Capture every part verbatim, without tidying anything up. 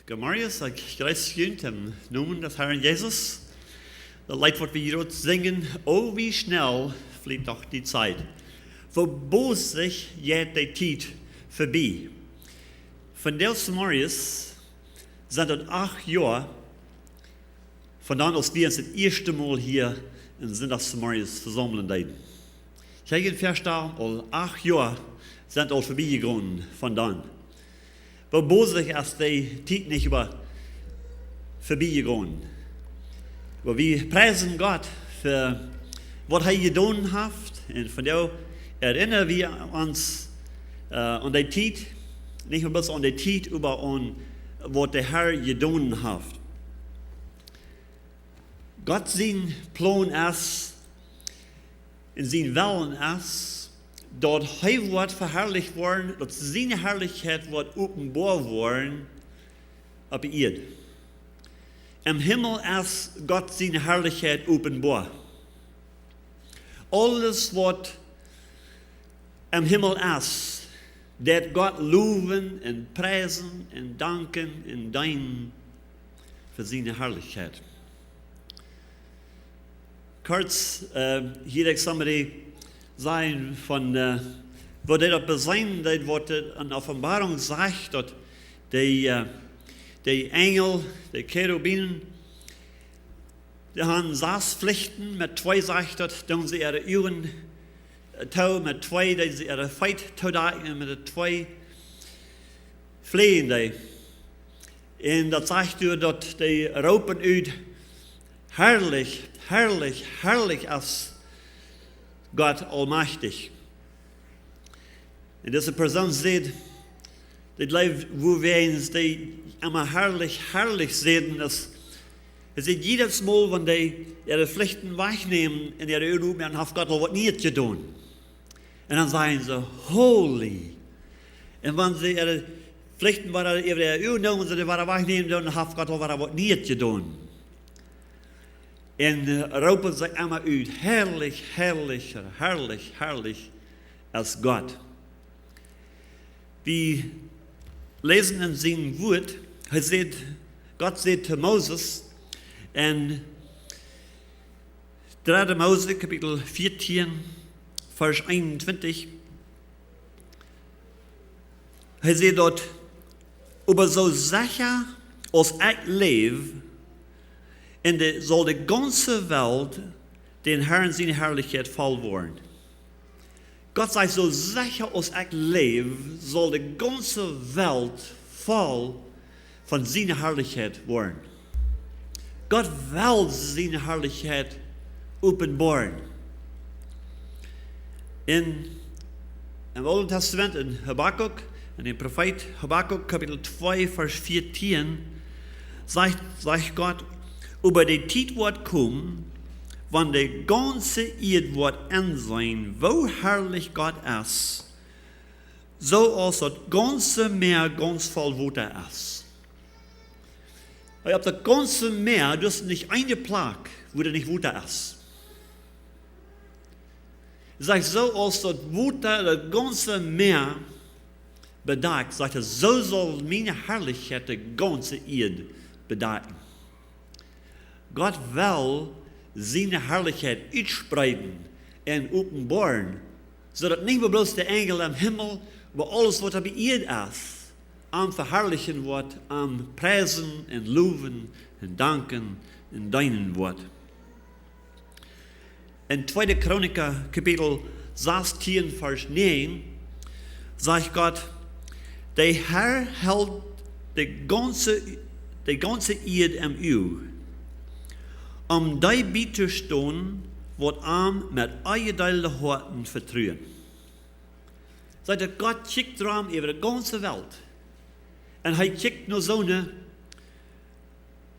Goodemorjes, ekj jreess junt em Nomen des Herrn Jesus. Daut Leet, waut wie hia sinjen: "O, wie schnell fliegt doch die Zeit." Woo bosich jeit de Tiet verbie. Vondoag zemorjes sent daut acht Joa von dan, aus wie ons daut ieeschte Mol hia en Sindach zemorjes vesaumlen deeden. Kjenn jie junt väastalen, aul acht Joa sent aul verbie jegonen von dan. Woo bosich es de Tiet nich oba verbie jegonen. Oba wie priesen Gott fa waut hee jedonen haft. Un vondoag erinnren wie ons, äh, aun de Tiet, nich mau bloos aun de Tiet, oba aun waut de Herr jedonen haft. Gott sien Plon es, un sien Wellen es, daut hee woat veharlicht woaren, daut siene Harlichkjeit woat openboa woaren opp de Ieed. Em Himmel es Gott siene Harlichkjeit openboa. Aules, waut em Himmel es, deit Gott lowen un priesen un danken un deenen fa siene Harlichkjeit. Kort, äh, hia ekj somebody sajen von, äh, woo dee daut beseenen deed, waut et aun Openboarunk sajcht, daut de, äh, de Enjel, de Cherubim, dee haben sas Flichten, met twee, sajcht daut, doonen see äare Uagen, äh, too, met twee, doonen see äare Feet toodakjen, un met de twee fleajen dee. Un daut sajcht doa, daut dee roopen ut: "Harlich, harlich, harlich es Gott aulmajchtich." Un dise Persoon sajcht, dee jleeft, woo wie ons dee emma harlich, harlich sajen, daut, hee sajcht, jiedet Mol, wan dee äare Flichten wajchnämen un äare Uagen opmoaken, haft Gott aul waut Nieet jedonen. Un dan sajen see: "Holy." Un wan see äare Flichten wada äwa äare Uagen nämen, see dee wada wajchnämen, dan haft Gott aul wada waut Nieet jedonen. Un, äh, roopen see emma ut: "Harlich, harlich, harlich, harlich es Gott." Wie läsen en sien Wort, hee sajcht, Gott sajcht to Moses en dredde Mose, Kapitel vieetieen, Varsch eenuntwintich, hee sajcht doa: "Oba soo secha aus ekj läw, un de, saul de gaunze Welt dän Herrn siene Harlichkjeit voll woaren." Gott sajcht: "Soo secha aus ekj läw, saul de gaunze Welt voll von siene Harlichkjeit woaren." Gott well siene Harlichkjeit openboaren. En, em Oolen Testament, en Habakuk, en dän Profeet Habakuk, Kapitel twee, Varsch vieetieen, sajcht, sajcht Gott: "Oba de Tiet woat komen, wan de gaunze Ieed woat enseenen, woo harlich Gott es, soo aus daut gaunze Mäa gaunz voll Wota es." Hee, opp daut gaunze Mäa, doa es nich eene Plakj, wua doa nich Wota es. Sajcht, soo aus daut Wota daut gaunze Mäa bedakjt, sajcht hee, soo saul miene Harlichkjeit de gaunze Ieed bedakjen. Gott well siene Harlichkjeit utspreeden un openboaren, soo daut nich mea bloos de Enjel em Himmel, oba aules, waut opp de Ieed es, am veharlichen woat, am priesen un lowen un danken un deenen woat. En tweede Chronika, Kapitel sastieen, Varsch näajen, sajcht Gott: "De Herr helt de gaunze, de gaunze Ieed em Uag, om dee bietojstonen, waut am met onjedeelde Hoaten vetruen." Sajcht daut, Gott kjikjt rom äwa de gaunze Welt. Un hee kjikjt no soone,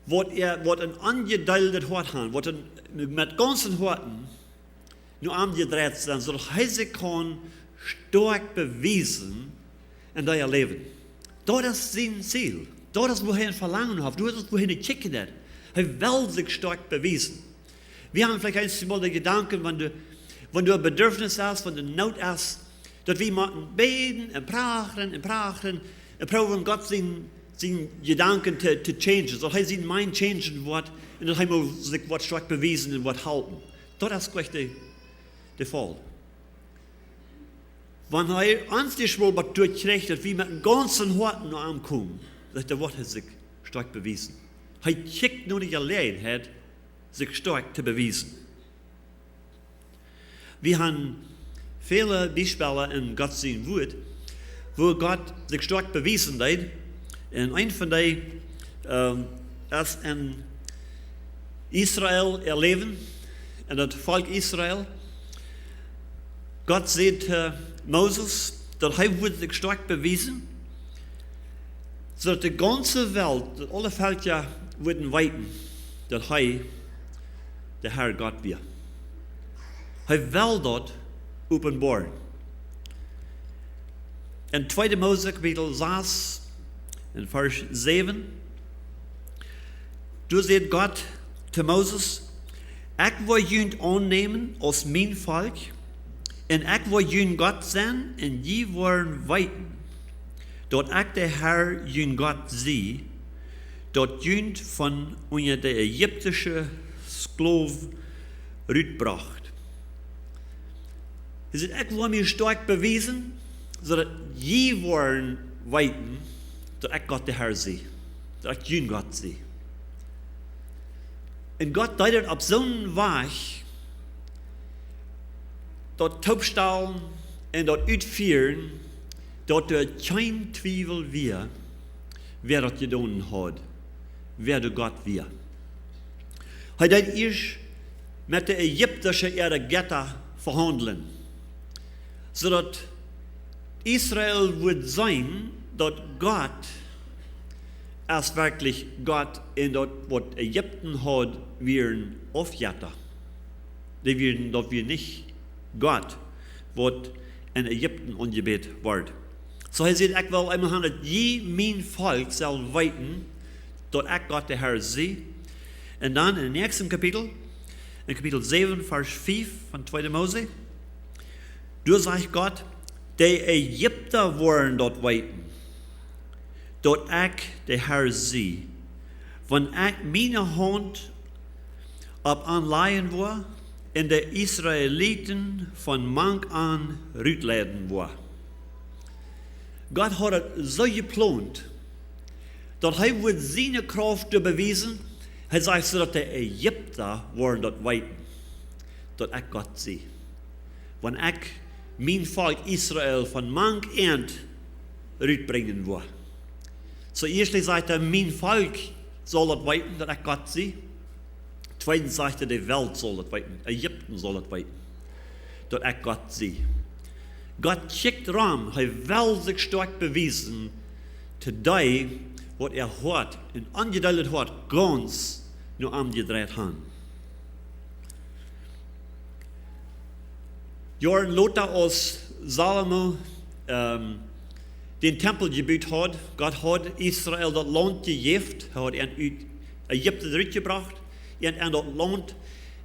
waut äa, waut een onjedeeldet Hoat haben, waut een, met gaunzen Hoaten no am jedreit sent, soo daut hee sikj kaun stoakj bewiesen en dien Läwen. Daut es sien Ziel. Daut es, wua hee een Velangen haft. Daut es, wua hee no kjikjen deit. Hee well sikj stoakj bewiesen. Wie haben veleicht eemol de Jedanken, wan doa, wan doa een Bedurfnis es, wan doa Noot es, daut wie motten bäden un prachren un prachren un proowen Gott sien, sien Jedanken to, to changen, daut hee sien mind changen woat un daut hee mol sikj woat stoakj bewiesen un woat halpen. Daut es jlikj de, de Faul. Wan hee ons de Schwol bat doa kjricht, daut wie met dän gaunzen Hoat no am komen, daut doa woat hee sikj stoakj bewiesen. Hee kjikjt no de Jeläajenheit, sikj stoakj to bewiesen. Wie haben väle Biespels en Gott sien Wuat, wua Gott sikj stoakj bewiesen deed. Un een von dee, ähm, es en Israel äa Läwen, en daut Volkj Israel. Gott säd to Moses, daut hee wudd sikj stoakj bewiesen, soo daut de gaunze Welt, daut aule Velkja wudden weeten, daut hee de Herr Gott wia. Hee well daut openboaren. En tweede Mose Kapitel sas un Varsch säwen, doa sajcht Gott to Moses: "Ekj woa junt aunnämen aus mien Volkj, un ekj woa jun Gott sennen, un jie woaren weeten, daut ekj de Herr, jun Gott, sie, daut junt von unja de ägiptische Sklow rutbrocht." Hee sajcht: "Ekj woa mie stoakj bewiesen, soo daut jie woaren weeten, daut ekj Gott de Herr sie, daut ekj jun Gott sie." Un Gott deed daut opp soon Wajch, daut toopstalen un daut utfieren, daut doa kjeen Twiewel wia, wäa daut jedonen haud, wäa de Gott wia. Hee deed ieescht met de ägiptische äare Jetta vehaundlen, soo daut Israel wudd seenen, daut Gott es werkjlich Gott un daut waut Ägipten haud, wieren Aufjetta. Dee wieren, daut wia nich Gott, waut en Ägipten aunjebät wort. Soo hee sajcht: "Ekj well eemol haben, daut jie, mien Volkj, sellen weeten, daut ekj Gott de Herr sie." Un dan em näakjsten Kapitel, en Kapitel säwen, Varsch fief von tweede Mose, doa sajcht Gott: "De Ägipta woaren daut weeten, daut ekj de Herr sie, wan ekj miene Haunt opp an lajen woa un de Israeliten von mank an rutleiden woa." Gott haud daut soo jeplont, daut hee wudd siene Krauft doa bewiesen. Hee sajcht: "Soo daut de Ägipta woaren daut weeten, daut ekj Gott sie, wan ekj mien Volkj Israel von mank an rutbrinjen woa." Soo ieeschtlich sajcht hee: "Mien Volkj saul daut weeten, daut ekj Gott sie." Tweedens sajcht hee: "De Welt saul daut weeten, Ägipten saul daut weeten, daut ekj Gott sie." Gott kjikjt rom, hee well sikj stoakj bewiesen to dee, waut äa Hoat, en aunjedeeltet Hoat, gaunz no am jedreit haben. Joaren lota, aus Salomo, ähm, dän Tempel jebut haud, Gott haud Israel daut Launt jejäft, hee haud an ut Ägipten rutjebrocht, an, an daut Launt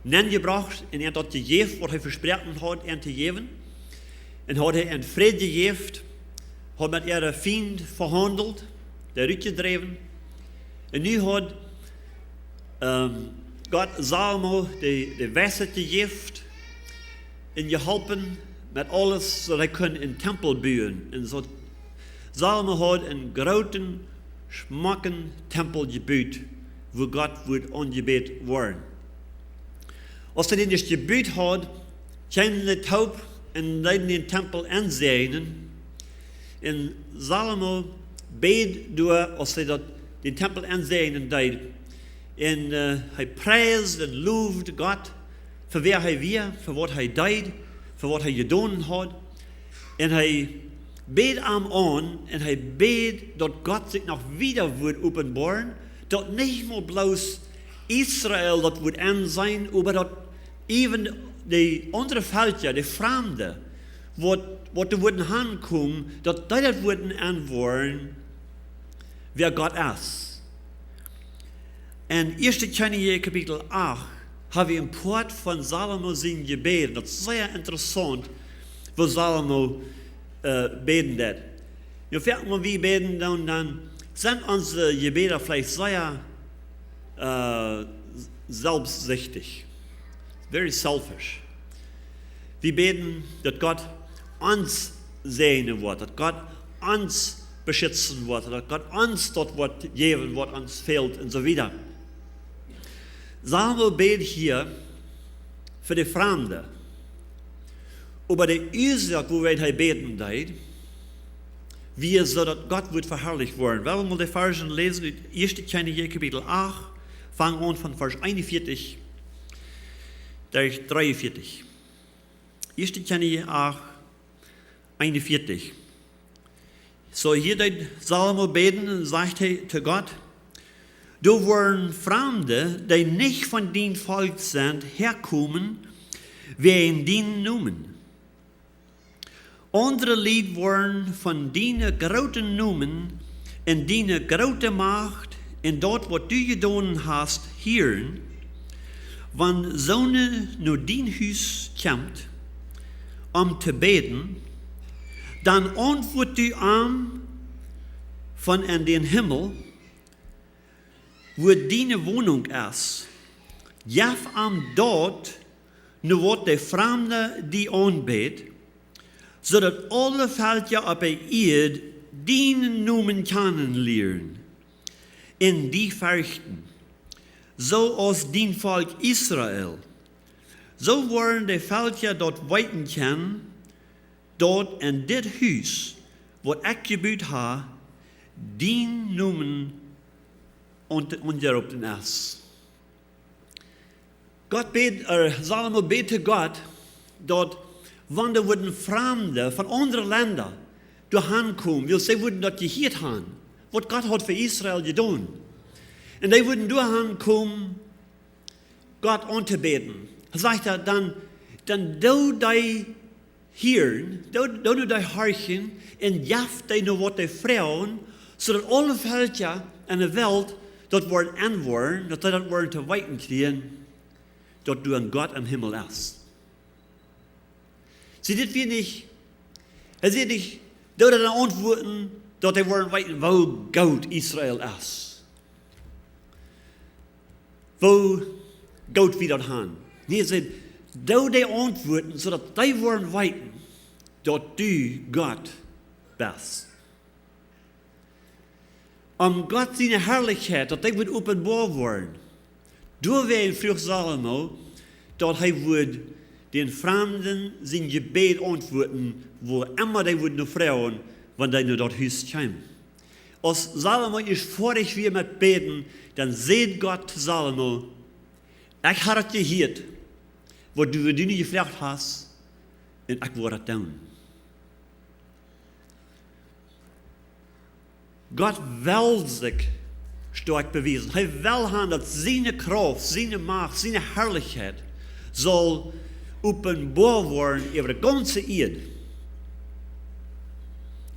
nenjebrocht un an daut jejäft, waut hee vesproaken haud, an to jäwen. Un haud an Fräd jejäft, haud met äare Fiend vehaundelt, dee rutjedräwen. Un nu haud, ähm, Gott Salomo de, de Weisheit jejäft un jeholpen met aules, soo daut hee kunn een Tempel buen. Un soo, Salomo haud een grooten, schmocken Tempel jebut, wua Gott wudd aunjebät woaren. Aus hee dän ieescht jebut haud, kjeemen see toop un deeden dän Tempel ensäajnen. Un Salomo bäd doa, aus hee daut, dän Tempel ensäajnen deed. Un, äh, hee priest un lowd Gott fa wäa hee wia, fa waut hee deed, fa waut hee jedonen haud. Un hee bäd am aun un hee bäd, daut Gott sikj noch wieda wudd openboaren, daut nich mau bloos Israel daut wudd enseenen, oba daut äwen de aundre Velkja, de Framde, waut, waut doa wudden hankomen, daut dee daut wudden enwoaren, wäa Gott es. En Ieeschte Kjennichs Kapitel acht hab wie een Poat von Salomo sien Jebäd. Daut es sea interessaunt, woo Salomo, äh, bäden deed. Nu, foaken wan wie bäden doonen, dan Sent onse Jebäda veleicht sea, äh, selfstsichtich? Very selfish. Wie bäden, daut Gott ons säajnen woat, daut Gott ons beschitzen woat, daut Gott ons daut woat jäwen, waut ons fält un soo wieda. Salomo bäd hia fa de Framde. Oba de Uasoak, wuarom hee bäden deed, wia soo daut Gott wudd veharlicht woaren. Well wie mol de Varsch läsen ut Ieeschte Kjennichs Kapitel acht, fang aun von Varsch eenunvieetich bat dreeunvieetich. Ieeschte Kjennichs acht, eenunvieetich. Soo hia deed Salomo bäden un sajcht hee to Gott: Doa woaren Framde, dee nich von dien Volkj sent, häakomen wäajen dienen Nomen. Aundre Lied woaren von dienen grooten Nomen un diene groote Macht un daut, waut du jedonen hast, hieren. Wan soone no dien Hus kjemt, om to bäden, dan auntwuat du am von en dän Himmel, wua diene Wonunk es. Jeff am daut, no waut de Framde die aunbät, soo daut aule Velkja opp de Ieed dienen Nomen kjanen lieren un die ferchten, soo aus dien Volkj Israel. Soo woaren de Velkja daut weeten kjennen, daut en dit Hus, waut ekj jebut hab, dien Nomen aun-, aunjeroopen es. Gott bäd, äh, Salomo bäd to Gott, daut wan doa wudden Framde von aundre Lenda doahan komen, wiels see wudden daut jehieet haben, waut Gott haud fa Israel jedonen. Un dee wudden doahan komen, Gott auntobäden. Hee sajcht doa, dan, dan doo dee hieren, doo, doo no dee horchen un jeff dee no waut dee froagen, soo daut aule Velkja en de Welt daut woaren enwoaren, daut dee daut woaren to weeten kjrieen, daut doa een Gott em Himmel es. See, dit wia nich, hee säd nich, doo daut dan auntwuaden, daut dee woaren weeten, woo goot Israel es. Woo goot wie daut haben. Nä, hee säd, doo dee auntwuaden, soo daut dee woaren weeten, daut du Gott best. Om Gott siene Harlichkjeit, daut dee wudd openboa woaren. Doawäajen fruach Salomo, daut hee wudd dän Framden sien Jebäd auntwuaden, wua emma dee wudd no froagen, wan dee no daut Hus kjeem. Aus Salomo ieescht foadich wia met bäden, dan säd Gott to Salomo: Ekj hab daut jehieet, waut du, waut du nu jefroacht hast, un ekj woa daut doonen. Gott well sikj stoakj bewiesen. Hee well haben, daut siene Krauft, siene Macht, siene Harlichkjeit saul openboa woaren äwa de gaunze Ieed,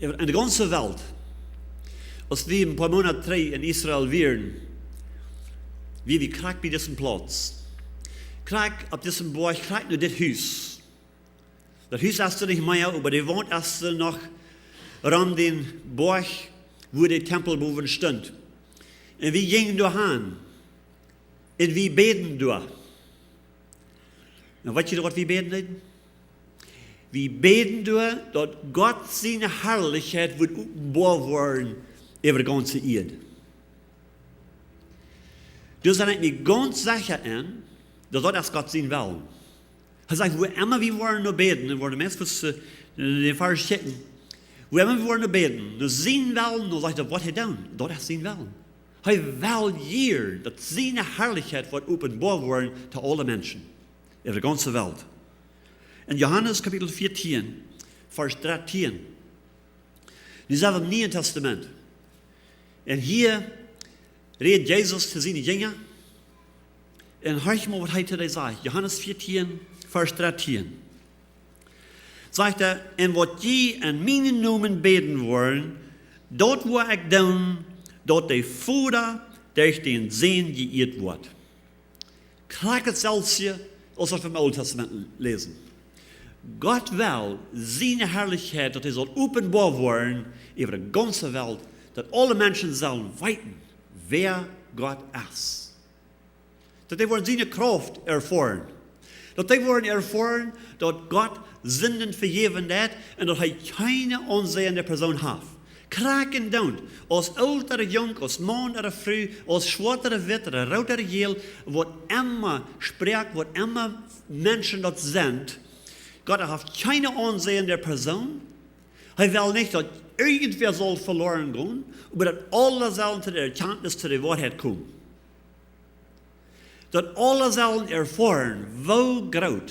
äwa, en de gaunze Welt. Aus wie een poa Moonaten trigj en Israel wieren, wia wie krakjt bie disen Plauz. Krakjt opp disen Boajch, krakjt no dit Hus. Daut Hus es doa nich mea, oba de Waunt es doa noch rom dän Boajch, wua de Tempel bowen stunt. Un wie jinjen doahan. Un wie bäden doa. Un weet jie, waut wie bäden deeden? Wie bäden doa, daut Gott siene Harlichkjeit wudd openboa woaren äwa de gaunze Ieed. Doa sie ekj mie gaunz secha en, daut daut es Gott sien Wellen. Hee sajcht, wua emma wie woaren no bäden, un woaren de Menschen, äh, dän Varsch checken, wua emma wie woaren no bäden, no sienen Wellen, dan sajcht hee, waut hee doonen, daut es sien Wellen. Hee well hia, daut siene Harlichkjeit woat openboa woaren to aule Menschen, äwa de gaunze Welt. En Johanes Kapitel vieetieen, Varsch drettieen. Nu sent wie em Nieen Tastament. Un hia rät Jesus to siene Jinja. Un horcht mol, waut hee to dee sajcht. Johanes vieetieen, Varsch drettieen. Sajcht hee: Un waut jie en mienen Nomen bäden woaren, daut woa ekj doonen, daut de Voda derch dän Sän jeieet woat. Krakjt daut selwje aus waut wie em Oolen Tastament läsen. Gott well siene Harlichkjeit, daut dee saul openboa woaren äwa de gaunze Welt Daut aule Menschen sellen weeten, wäa Gott es. Daut dee woaren siene Krauft erfoaren. Daut dee woaren erfoaren, daut Gott Sinden vejäwen deit un daut hee kjeene aunseende Persoon haft. Krakjt endoont, aus oolt ooda junk, aus Maun ooda Fru, aus schwoat ooda witt ooda root ooda jäl, waut emma Sproak, waut emma Menschen daut sent, Gott haft kjeene aunseende Persoon. Hee well nich, daut irjentwäa saul veloaren gonen, oba daut aule sellen to de Erkjantnis, to de Woarheit komen. Daut aule sellen erfoaren, woo groot,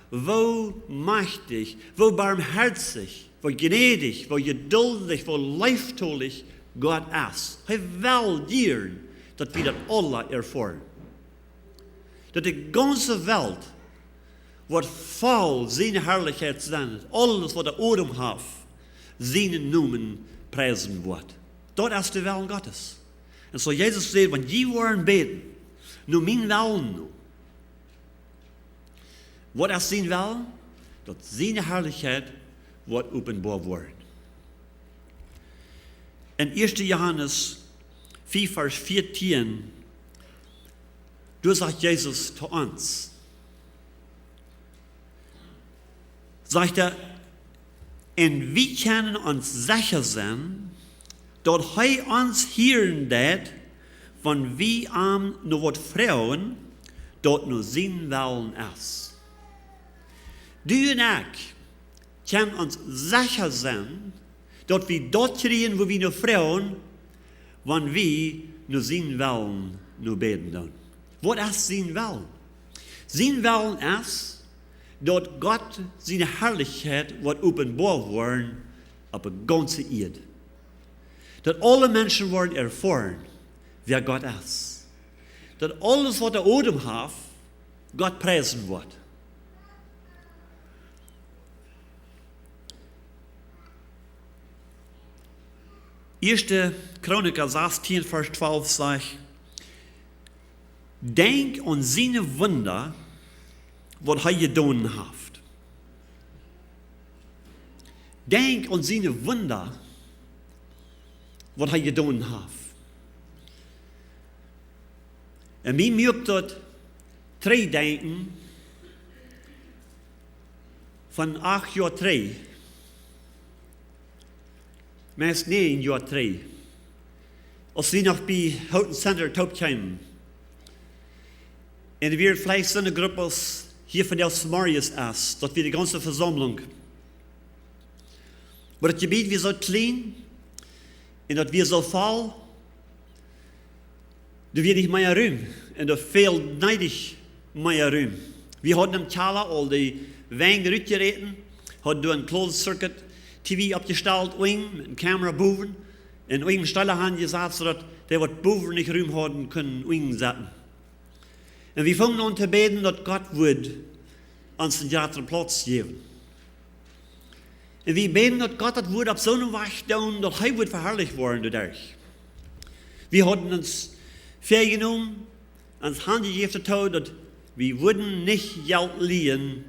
woo machtich, woo barmhoatich, woo jnädich, woo jeduldich, woo leeftolich Gott es. Hee well jieren, daut wie daut aule erfoaren. Daut de gaunze Welt woat voll siene Harlichkjeit sennen, aules waut Odem haft, sienen Nomen priesen woat. Daut es de Wellen Gottes. Un soo Jesus säd: "Wan jie woaren bäden no mienen Wellen no." Waut es sien Wellen? Daut siene Harlichkjeit woat openboa woaren. En ieeschte Johanes fief, Varsch vieetieen, doa sajcht Jesus to ons, sajcht hee: "Un wie kjennen ons secha sennen, daut hee ons hieren deit, wan wie am no waut froagen, daut no sienen Wellen es." Du un ekj kjennen ons secha sennen, daut wie daut kjrieen, waut wie no froagen, wan wie no sienen Wellen no bäden doonen. Waut es sienen Wellen? Sienen Wellen es, daut Gott siene Harlichkjeit woat openboa woaren opp de gaunze Ieed. Daut aule Menschen woaren erfoaren, wäa Gott es. Daut aules waut Odem haft, Gott priesen woat. Ieeschte Chronika sastieen, Varsch twalf sajcht: "Denkj aun siene Wunda, waut hee jedonen haft." Denkj aun siene Wunda, waut hee jedonen haft. Un mie muak daut trigj denkjen aun acht Joa trigj, meist näajen Joa trigj, aus wie noch bie Houghton Center toop kjeemen. Un wie veleicht soone Grupp aus hia vondoag zemorjes es, daut wia de gaunze Vesaumlunk. Oba daut Jebied wia soo kjlien un daut wia soo voll, doa wia nich mea Rum. Un doa fäld needich mea Rum. Wie hauden em Kjalla aul de Wenj rutjeräten, hauden doa een closed circuit T V oppjestalt, unjen, met eene Kamera bowen, un unjen Stolen aunjesat, soo daut dee waut bowen nich Rum hauden, kunnen unjen sitten. Un wie fungen aun to bäden, daut Gott wudd ons een jratren Plauz jäwen. Un wie bäden, daut Gott daut wudd opp soone Wajch doonen, daut hee wudd veharlicht woaren doaderch. Wie hauden ons väajenomen, ons hanjejäft doatoo, daut wie wudden nich Jelt lieen,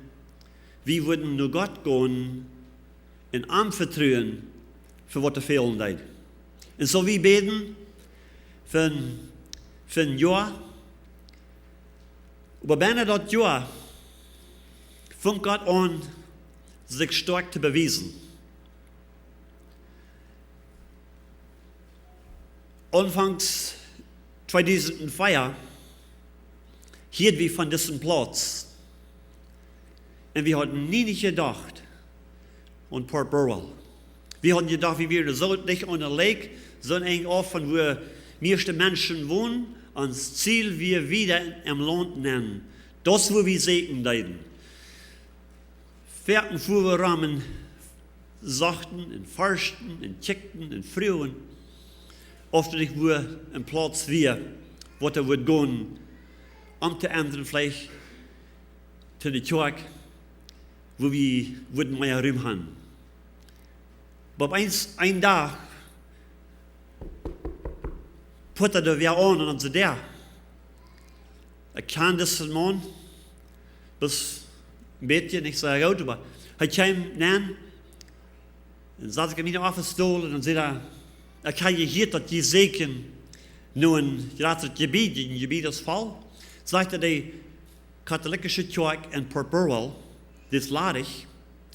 wie wudden no Gott gonen un am vetruen fa waut doa fälen deed. Un soo wie bäden fa, fa een Joa. Oba bennen daut Joa funk Gott aun, sikj stoakj to bewiesen. Aunfangs tweedusent vea hieeden wie von disen Plauz. Un wie hauden nie nich jedocht aun Port Burwell. Wie hauden jedocht, wie wieren soo dicht aun de Lake, soo enj auf von wua mieeschte Menschen wonen. Ons Ziel wia wieda em Launt nenn. Daut es wua wie säkjen deeden. Foaken fuaren wie rom un sochten un forschten un kjikjten un fruagen, auf doa nich wua een Plauz wia, waut doa wudd gonen, om to endren, veleicht to de Kjoakj, wua wie wudden mea Rum haben. Oba opp eemol, een Dach, puttad doa wäa aun aun onse Däa. Ekj kjan disen Maun, bloos een bät, nich soo goot, oba hee kjeem nenn un sat sikj en mienen Office-Stool un dan säd hee: Ekj hab jehieet daut jie säkjen no een jratret Jebied, een Jebied es voll. Sajcht hee, de katholikische Kjoakj en Port Burwell, dee es ladich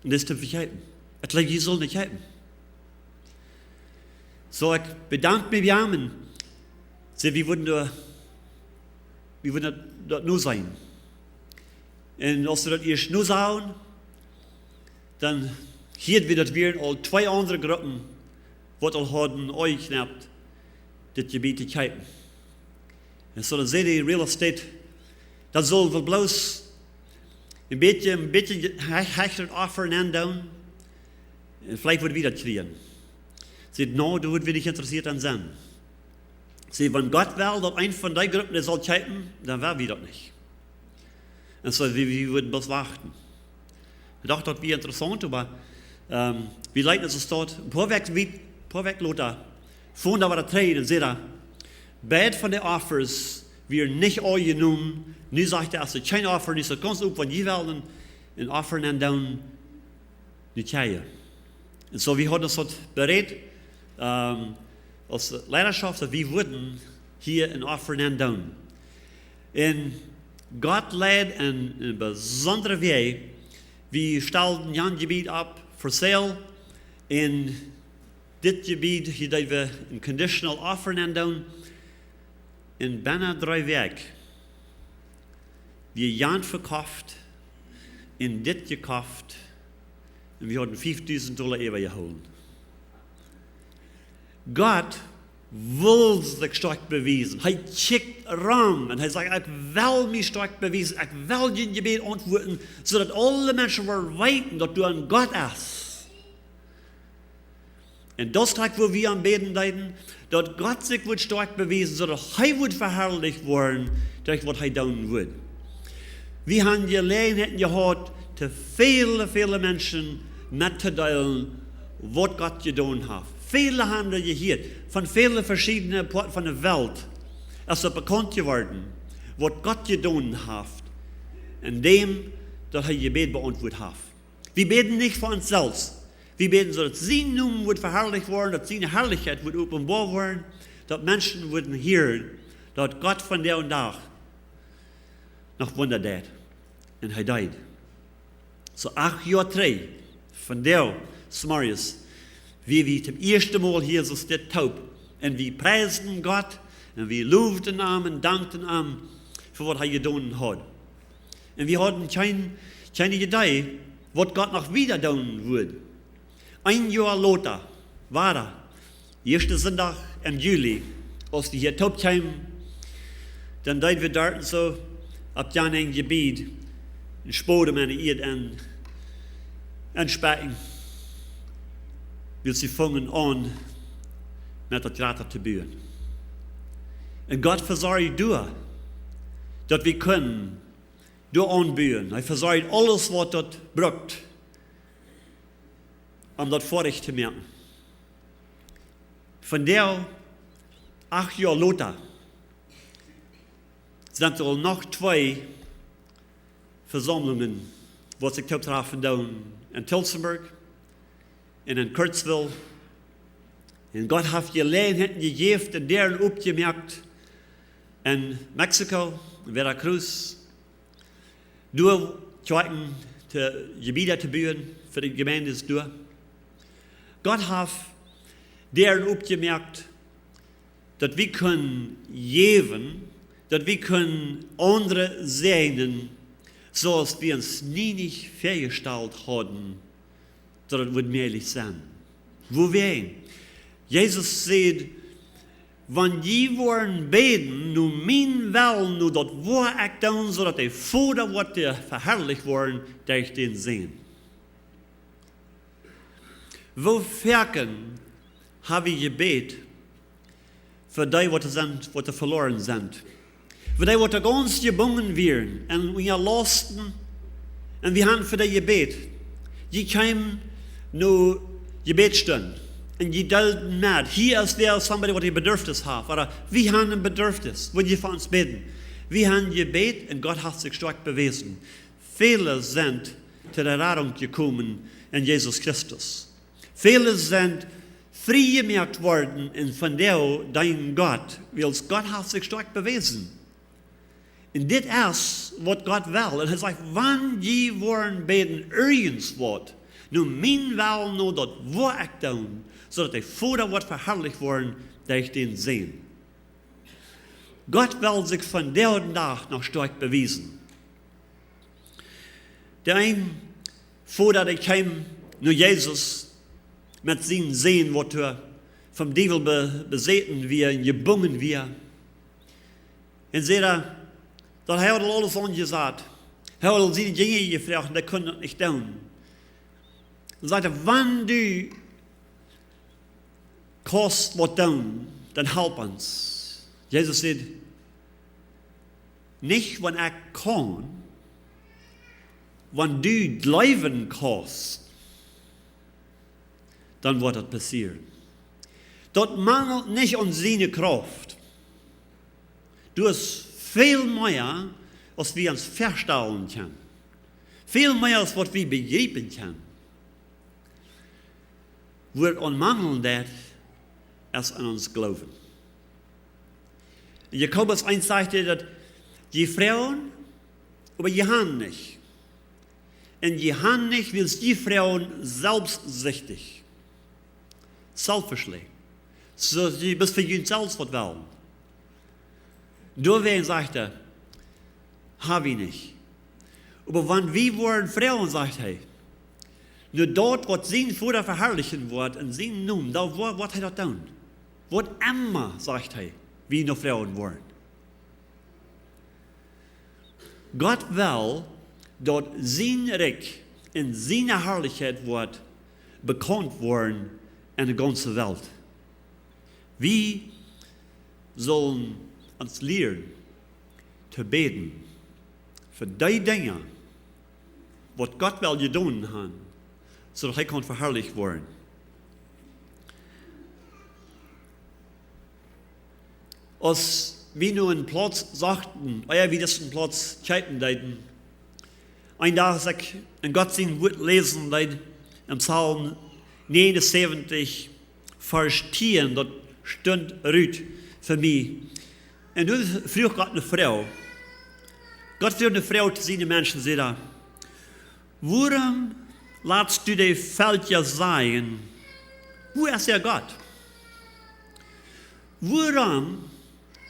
un dee es to vekjeepen. Ekj jleew, jie sellen nich kjeepen. Soo, ekj bedank mie bie am un säd, wie wudden doa, wie wudden daut, daut nu seenen. Un aus wie daut ieescht nu sagen, dan hieed wie, daut wieren aul twee aundre Gruppen, waut aul hauden aunjeknoppt, dit Jebied to kjeepen. Un soo, dan säd de Real Estate, daut sull wie bloos een bät, een bät he-, hechret Offer aundoonen. Un veleicht wudden wie daut kjrieen. Säd, no, doa wudden wie nich interessieet aun sennen. Säd, wan Gott well, daut eent von dee Gruppen daut saul kjeepen, dan well wie daut nich. Un soo, wie, wie wudden bloos wachten. Ekj docht, daut wia interessaunt, oba, ähm, wie leeten ons daut, een poa Wäakj wiet-, poa Wäakj lota, funk hee wada trigj un säd, beid von de Offers wieren nich aunjenomen. Nu sajcht hee, aus et kjeen Offer es, daut kaust du, wan jie wellen een Offer aundoonen, nich kjrieen. Un soo, wie hauden ons daut berät, ähm, aus Leidaschoft, daut wie wudden hia een Offer aundoonen. Un Gott leid en, en besondre Wäaj. Wie stalden jan Jebied opp for sale. Un dit Jebied, hia deeden wie een conditional offer aundoonen. Un bennen dree Wäakj wia jan vekoft un dit jekoft. Un wie hauden fiefdusent Dolla äwajehoolen. Gott wull sikj stoakj bewiesen. Hee kjikjt rom un hee sajcht, ekj well mie stoakj bewiesen. Ekj well jun Jebäd auntwuaden, soo daut aule Menschen woaren weeten, daut doa een Gott es. Un daut es krakjt, woo wie aunbäden deeden, daut Gott sikj wudd stoakj bewiesen, soo daut hee wudd veharlicht woaren derch waut hee doonen wudd. Wie haben Jeläajenheiten jehaut, to väle, väle Menschen mettodeelen, waut Gott jedonen haft. Väle haben daut jehieet, von väle veschiedne Poaten von de Welt es daut bekaunt jeworden, waut Gott jedonen haft, endäm daut hee Jebäd beauntwuat haft. Wie bäden nich fa ons selfst. Wie bäden, soo daut sien Nomen wudd veharlicht woaren, daut siene Harlichkjeit wudd openboa woaren, daut Menschen wudden hieren, daut Gott vondoag dän Dach noch Wunda deit. Un hee deed. Soo acht Joa trigj, vondoag, zemorjes, wia wie toom ieeschten Mol hia soo dit toop. Un wie priesden Gott, un wie lowden am un dankden am fa waut hee jedonen haud. Un wie hauden kjeen, kjeene Idee, waut Gott noch wieda doonen wudd. Een Joa lota, wada, ieeschten Sindach em Juli, aus wie hia toop kjeemen, dan deeden wie doa soo opp jan een Jebäd een Spodem en de Ieed en, en spekjen, wiels wie fungen aun met daut Jratret to buen. Un Gott vesorjd doa, daut wie kunnen doa aunbuen. Hee vesorjd aules, waut daut brukt, om daut foadich to moaken. Vondoag, acht Joa lota, sent doa noch twee Vesaumlungen, waut sikj toop trafen doonen en Tillsonburg un en Kirksville. Un Gott haft Jeläajenheiten jejäft un Däaren opjemoakt en Mexiko, en Veracruz, doa Kjoakjen to, Jebäda to buen fa de Jemeenten doa. Gott haft Däaren opjemoakt, daut wie kunnen jäwen, daut wie kunnen aundre säajnen, soo aus wie ons nie nich väajestalt hauden, daut et wudd mäajlich sennen. Wuarom? Jesus säd, wan jie woaren bäden no mienen Wellen, no daut woa ekj doonen, soo daut de Voda woat veharlicht woaren derch dän Sän. Woo foaken hab wie jebät fa dee, waut doa sent, waut doa veloaren sent? Fa dee, waut doa gaunz jebungen wieren un unja Lausten. Un wie haben fa dee jebät. Jie kjeemen no Jebädsstund. Un jie deelden met. Hia es wäa, somebody, waut een Bedurfnis haft. Ooda wie haben een Bedurfnis. Wudd jie fa ons bäden? Wie haben jebät un Gott haft sikj stoakj bewäsen. Väle sent to de Radunk jekomen en Jesus Christus. Väle sent frie jemoakt worden un vondoag deenen Gott, wiels Gott haft sikj stoakj bewäsen. Un dit es waut Gott well. Un hee sajcht, wan jie woaren bäden irjentwaut no mienen Wellen, no daut woa ekj doonen, soo daut de Voda woat veharlicht woaren derch dän Sän. Gott well sikj vondoag dän Dach noch stoakj bewiesen. De een Voda, dee kjeem no Jesus met sienen Sän, waut hee vom Diewel be-, besäten wia un jebungen wia. Un säd hee, daut hee haud aul aules aunjesat. Hee haud aul siene Jinja jefroacht un dee kunnen daut nich doonen. Dan sajcht hee, wan du kaust waut doonen, dan halp ons. Jesus säd, nich wan ekj kaun, wan du jleewen kaust, dan woat daut passieren. Daut manjelt nich aun siene Krauft. Daut es väl mea aus wie ons väastalen kjennen. Väl mea aus waut wie bejriepen kjennen. Wua et aun manjelt, daut es aun ons Gloowen. En Jakobus eent sajcht hee daut, jie froagen, oba jie han nich. Un jie han nich, wiels jie froagen selfstsichtich. Selfishly. Soo daut jie bloos fa junt selfst waut wellen. Doawäajen sajcht hee, ha wie nich. Oba wan wie woaren froagen, sajcht hee, no daut waut sien Voda veharlichen woat en sienen Nomen, dan woa-, woat hee daut doonen. Waut emma, sajcht hee, wie no froagen woaren. Gott well daut sien Rikj un siene Harlichkjeit woat bekaunt woaren en de gaunze Welt. Wie sellen ons lieren to bäden fa dee Dinja, waut Gott well jedonen han, soo daut hee kaun veharlicht woaren. Aus wie nu een Plauz sochten, ea wie disen Plauz kjeepen deeden, een Dach aus ekj en Gott sien Wort läsen deed, em Psalm negenunsiebzig, Varsch tieen, daut stunt rut fa mie. Un doa fruach Gott eene Froag. Gott fruach eene Froag to siene Menschen, säd hee, wuarom latst du de Velkja sajen, wua es äa Gott? Wuarom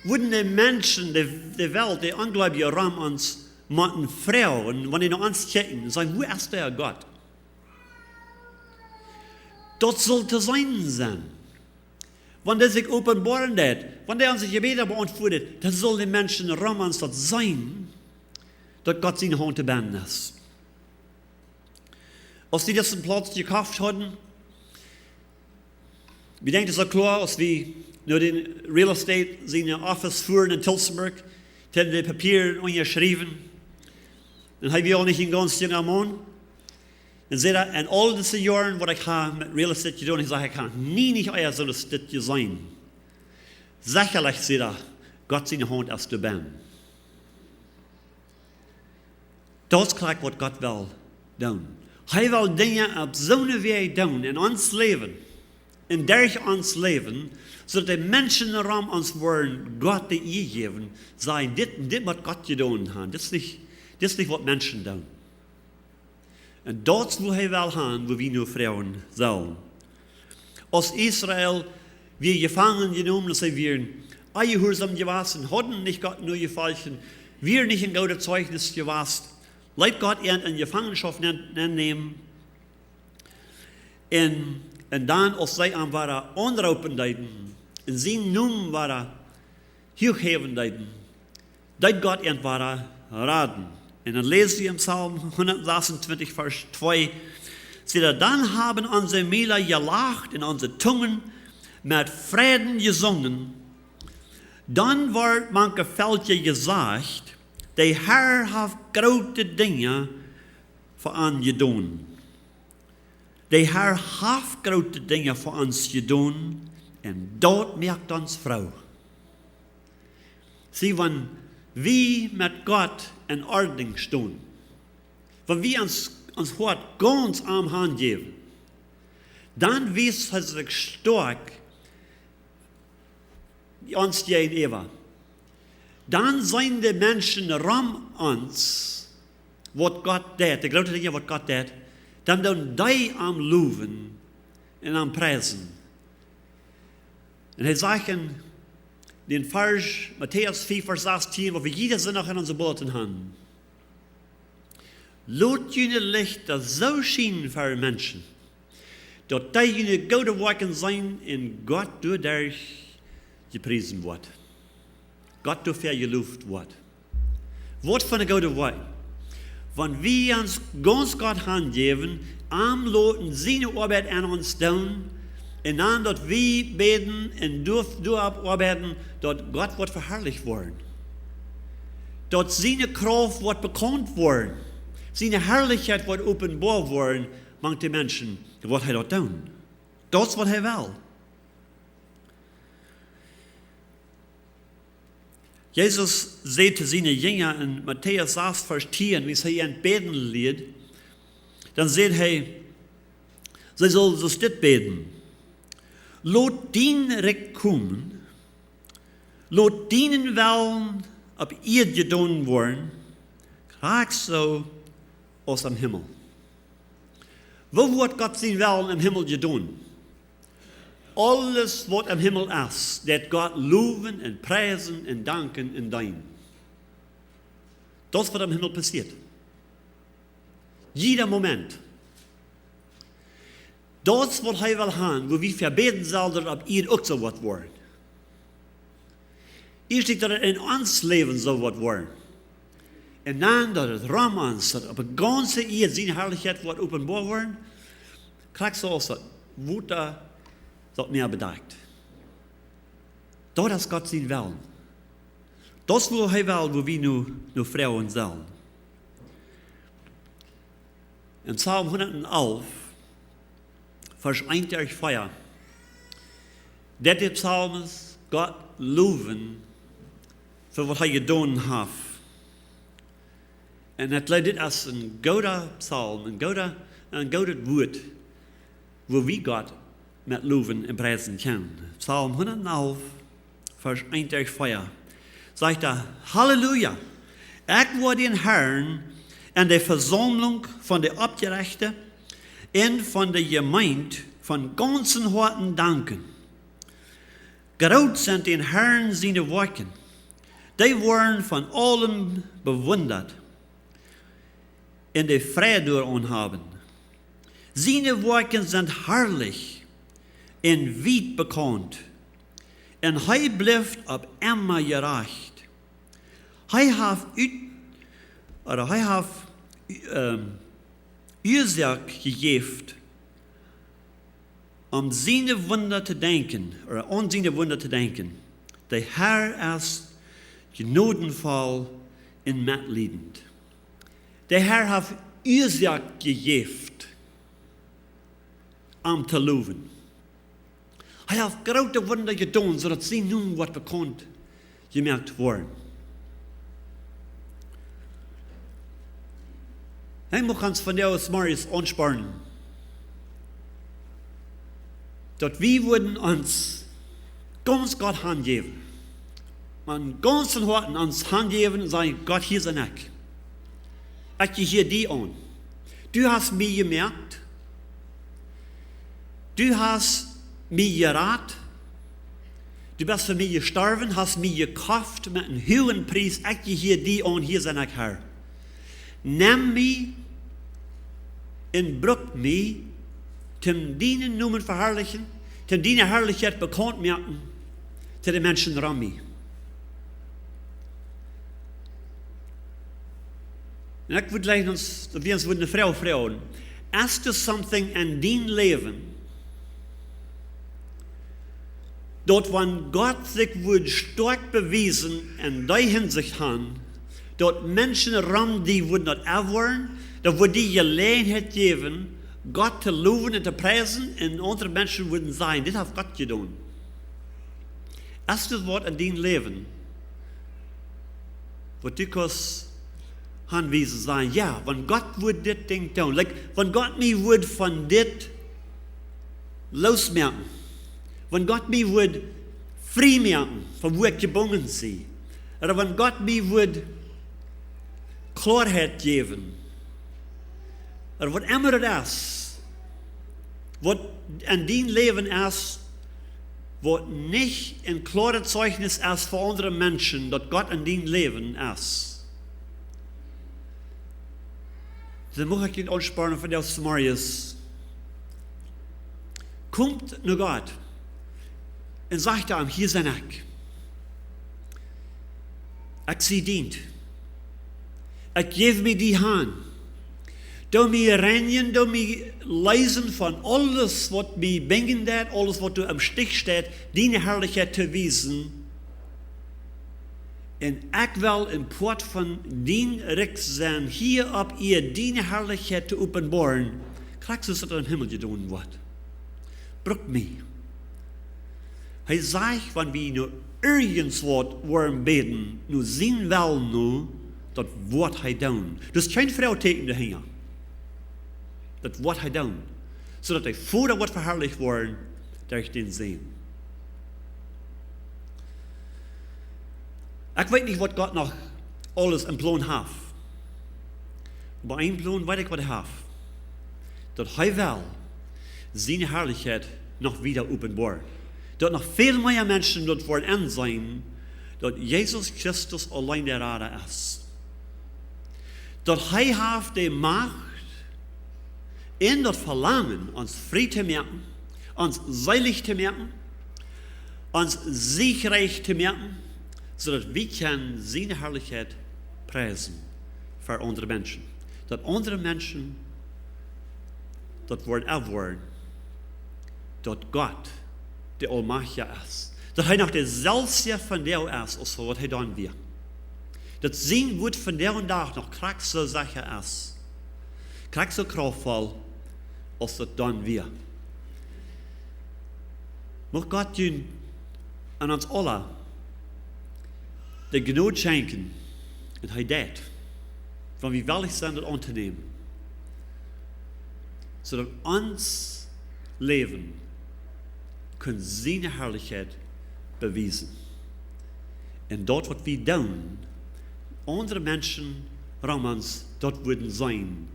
wudden de Menschen, de, de Welt, de Onjleewje rom ons motten froagen, wan dee no ons kjikjen, sajen, wua es äa Gott? Daut sull to seenen sennen. Wan dee sikj openboaren deed, wan dee onse Jebäda beauntwuat, dan sullen de Menschen rom ons daut seenen, daut Gott siene Haunt doabennen es. Aus wie disen Plauz jekoft hauden, wie denkjen, daut es kloa, aus wie no dän Real Estate siene Office fuaren en Tillsonburg, hauden de Papieren unjaschräwen. Un hee wia aul nich een gaunz junga Maun. Un säd hee, en aul dise Joaren waut ekj ha met Real Estate jedonen, ekj saj, ekj ha nie nich ea soo waut jeseenen. Sechalich, säd hee, Gott siene Haunt es doabennen. Daut es krakjt waut Gott well doonen. Hee well Dinja opp soone Wies doonen en ons Läwen, un derch ons Läwen, soo daut de Menschen rom ons woaren Gott de Ea jäwen, sajen, dit, dit mott Gott jedonen han. Dit es nich, dit es nich waut Menschen doonen. Un daut es wua hee well han, wua wie no froagen sellen. Aus Israel wia jefangen jenomen, aus see wieren onjehuarsom jewast, hauden nich Gott no jefolcht, wieren nich een goodet Zeichnis jewast, leet Gott an en Jefangenschoft nen-, nennämen. Un, un dan, aus see am wada aunroopen deeden, un sienen Nomen wada huach häwen deeden, deed Gott an wada raden. Un dan läs wie em Psalm hundatsasunzwanzig, Varsch twee, sajcht hee, dan haben unsere Münder gelacht und unsere Zungen mit Freuden gesungen. Dann ward mank de Velkja jesajcht, de Herr haft groote Dinja fa an jedonen. De Herr haft groote Dinja fa ons jedonen, un daut moakt ons froo. See, wan wie met Gott en Ordnunk stonen, wan wie ons, ons Hoat gaunz am hanjäwen, Dan wiest hee sikj stoakj ons jäajenäwa. Dan seenen de Menschen rom ons, waut Gott deit, de groote Dinja, waut Gott deit, dan doonen dee am lowen un am priesen. Un hee sajcht en dän Varsch, Matäus fief, Varsch sastieen, waut wie jieda Sindach en onse Bulletin haben: Lot june Lichta soo schienen fa Menschen, daut dee june goode Woakjen seenen un Gott doaderch jepriest woat. Gott doafäa jelowt woat. Waut fa eene goode Woakj. Wan wie ons gaunz Gott hanjäwen, am loten siene Oabeit aun ons doonen, un dan daut wie bäden un doa-, doaropp oabeiden, daut Gott woat veharlicht woaren. Daut siene Krauft woat bekaunt woaren. Siene Harlichkjeit woat openboa woaren mank de Menschen, waut hee daut doonen. Daut es waut hee well. Jesus säd to siene Jinja en Matäus sas, Varsch tieen, wiels hee an bäden lieed, dan säd hee, see sullen soo dit bäden: Lot dien Rikj komen, lot dienen Wellen opp Ieed jedonen woaren, krakjt soo aus em Himmel. Woo woat Gott sien Wellen em Himmel jedonen? Aules waut em Himmel es, deit Gott lowen un priesen un danken un deenen. Daut es waut em Himmel passieet. Jieda Moment. Daut es waut hee well haben, woo wie fa bäden sellen, daut opp Ieed uk soo woat woaren. Ieescht daut et en ons Läwen soo woat woaren. Un dan daut et rom ons, daut opp de gaunze Ieed siene Harlichkjeit woat openboa woaren. Krakjt soo aus daut Wota daut Mäa bedakjt. Daut es Gott sien Wellen. Daut es woo hee well, woo wie nu, nu froagen sellen. En Psalm hundat elf, Varsch eent derch vea, deit de Psalmist Gott lowen fa waut hee jedonen haft. Un ekj jleew, dit es een gooda Psalm, een gooda, een goodet Wuat, woo wie Gott met lowen un priesen kjennen. Psalm hundat elf, Varsch eent derch vea, sajcht hee: Halleluja! Ekj woa dän Harn en de Vesaumlunk von de Oppjerechte un von de Jemeent von gaunzen Hoaten danken. Groot sent dän Harn siene Woakjen. Dee woaren von aulem bewundat un de Freid doaraun haben. Siene Woakjen sent harlich un wiet bekaunt, un hee blift opp emma jerajcht. Hee haft ut, ooda hee haft, ähm, Uasoak jejäft, om siene Wunda to denkjen, ooda aun siene Wunda to denkjen. De Har es jnodenvoll un metliedent. De Har haft Uasoak jejäft, am to lowen. Hee haft groote Wunda jedonen, soo daut sien Nomen woat bekaunt jemoakt woaren. Hee mucht ons vondoag zemorjes aunspornen, daut wie wudden ons gaunz Gott hanjäwen, met gaunzen Hoaten ons hanjäwen un sajen: Gott, hia sie ekj. Ekj jehia die aun. Du hast mie jemoakt. Du hast mie jerat. Du best fa mie jestorwen, hast mie jekoft met eenen huagen Pries. Ekj jehia die aun, hia sie ekj, Har. Nem mie un bruck mie, toom dienen Nomen veharlichen, toom diene Harlichkjeit bekaunt moaken to de Menschen rom mie. Un ekj wudd jlikj ons, daut wie ons wudden eene Froag froagen: Es doa something en dien Läwen, daut wan Gott sikj wudd stoakj bewiesen en dee Hinsicht han, daut Menschen rom die wudden daut erwoaren, daut wudd die Jeläajenheit jäwen, Gott to lowen un to priesen, un aundre Menschen wudden sajen: Dit haft Gott jedonen? Es doa waut en dien Läwen, waut du kaust hanwiesen, sajen: Jo, wan Gott wudd dit Dinkj doonen, like, wan Gott mie wudd von dit loosmoaken. Wan Gott mie wudd frie moaken von wua ekj jebungen sie. Ooda wan Gott mie wudd Kloaheit jäwen. Ooda waut emma daut es, waut en dien Läwen es, waut nich een kloaret Zeichnis es fa aundre Menschen, daut Gott en dien Läwen es. Dan mucht ekj junt aunspornen vondoag zemorjes. Komt no Gott un sajcht am: Hia sie ekj. Ekj sie dient. Ekj jäw mie die han. Doo mie reinjen, doo mie leesen von aules, waut mie binjen deit, aules, waut doa em Stich steit, diene Harlichkjeit to wiesen. Un ekj well een Poat von dien Rikj sennen, hia opp Ieed diene Harlichkjeit to openboaren, krakjt soo aus daut em Himmel jedonen woat. Bruk mie. Hee sajcht, wan wie no irjent waut woaren bäden, no sienen Wellen no, daut woat hee doonen. Daut es kjeen Froagetieekjen doahinja. Daut woat hee doonen. Soo daut de Voda woat veharlicht woaren derch dän Sän. Ekj weet nich, waut Gott noch aules em Plon haft. Oba een Plon weet ekj, waut hee haft. Daut hee well siene Harlichkjeit noch wieda openboaren. Daut noch väl mea Menschen daut woaren enseenen, daut Jesus Christus auleen de Rada es. Daut hee haft de Macht un daut Velangen, ons frie to moaken, ons seelich to moaken, ons siegreich to moaken, soo daut wie kjennen siene Harlichkjeit priesen fa aundre Menschen. Daut aundre Menschen daut woaren erfoaren, daut Gott de Aulmajchtja es. Daut hee noch deselwja vondoag es, aus waut hee dan wia. Daut sien Wuat vondoag dän Dach noch krakjt soo secha es. Krakjt soo kraftvoll, aus daut dan wia. Mucht Gott junt un ons aula de Jnod schenkjen, un hee deit, wan wie wellich sent, daut auntonämen, soo daut ons Läwen kunn siene Harlichkjeit bewiesen. Un daut, waut wie doonen, aundre Menschen rom ons daut wudden seenen: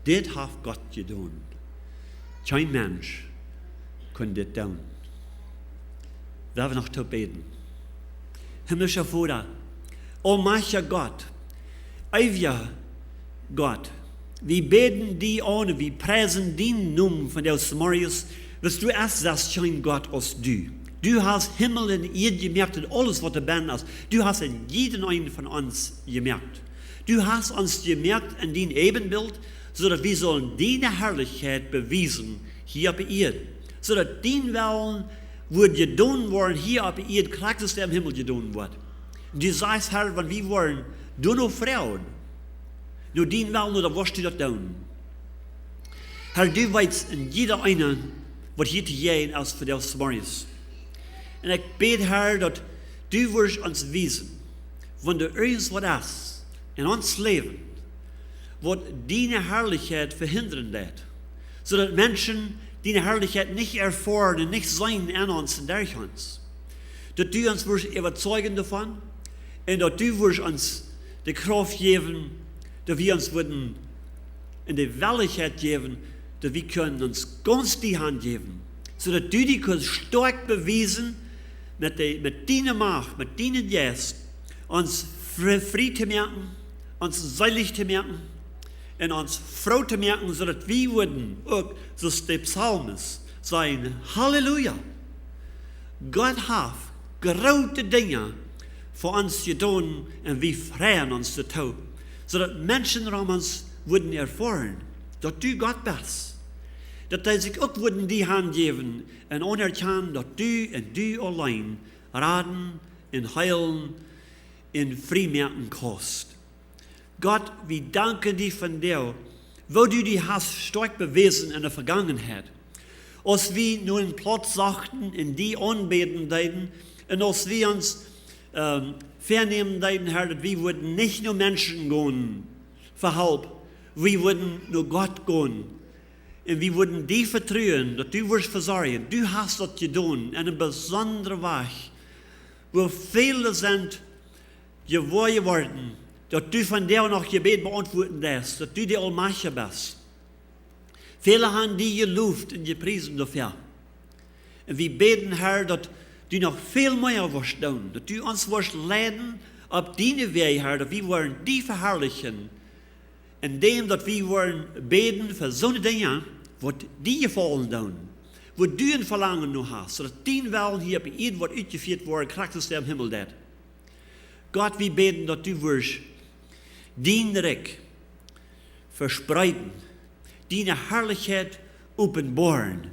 Dit haft Gott jedonen. Kjeen Mensch kunn dit doonen. Well wie noch toop bäden. Himmlischa Voda, aulmajchtja Gott, eewja Gott, wie bäden die aun, wie priesen dienen Nomen vondoag zemorjes, wiels du best, sest kjeen Gott aus du. Du hast Himmel un Ieed jemoakt un aules, waut doabennen es. Du hast en jieda eenen von ons jemoakt. Du hast ons jemoakt en dien Äwenbilt, soo daut wie sullen diene Harlichkjeit bewiesen hia opp de Ieed. Soo daut dien Wellen wudd jedonen woaren hia opp de Ieed, krakjt soo aus dee em Himmel jedonen woat. Du sajchst, Herr, wan wie woaren doano froagen, no dien Wellen, no, dan woascht du daut doonen. Herr, du weetst en jieda eenen, waut hia to jäajen es vondoag zemorjes. Un ekj bäd, Herr, daut du wurscht ons wiesen, wan doa irjent waut es en ons Läwen, waut diene Harlichkjeit vehindren deit, soo daut Menschen diene Harlichkjeit nich erfoaren un nich seenen en ons un derch ons. Daut du ons wurscht äwazeijen doavon un daut du wurscht ons de Krauft jäwen, daut wie ons wudden un de Wellichkjeit jäwen, daut wie kjennen ons gaunz die hanjäwen, soo daut du die kaust stoakj bewiesen met de, met diene Macht, met dienen Jeist, ons fri-, frie to moaken, ons seelich to moaken un ons froo to moaken, soo daut wie wudden uk, soo aus de Psalmist, sajen: Halleluja! Gott haft groote Dinja fa ons jedonen un wie freien ons doatoo, soo daut Menschen rom ons wudden erfoaren, daut du Gott best. Daut dee sikj uk wudden die hanjäwen un aunerkjanen, daut du un du auleen raden un heelen un frie moaken kaust. Gott, wie danken die vondoag, woo du die hast stoakj bewäsen en de Vegangenheit. Aus wie no een Plauz sochten un die aunbäden deeden, un aus wie ons, ähm, väanämen deeden, Herr, daut wie wudden nich no Menschen gonen fa Help, wie wudden no Gott gonen. Un wie wudden die vetruen, daut du wurscht vesorjen. Du hast daut jedonen en een besondren Wajch, wua väle sent jewoa jeworden, daut du vondoag noch Jebäd beauntwuaden deist, daut du de Aulmajchtja best. Väle han die jeloft un jepriest doafäa. Un wie bäden, Herr, daut du noch väl mea wurscht doonen, daut du ons wurscht leiden opp diene Wäaj, Herr, daut wie wudden die veharlichen, endäm daut wie wudden bäden fa soone Dinja, waut die jefaulen doonen, wua du een Velangen no hast, soo daut dien Wellen hia opp Ieed woat utjefieet woaren, krakjt aus dee em Himmel deit. Gott, wie bäden, daut du wurscht dien Rikj vespreeden, diene Harlichkjeit openboaren,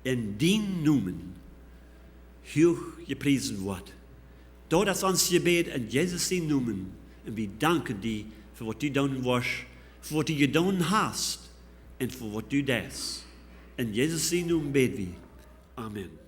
un dien Nomen huach jepriest woat. Daut es ons Jebäd en Jesus sienen Nomen. Un wie danken die fa waut du doonen woascht, fa waut du jedonen hast un fa waut du deist. En Jesus sienen Nomen bäd wie. Amen.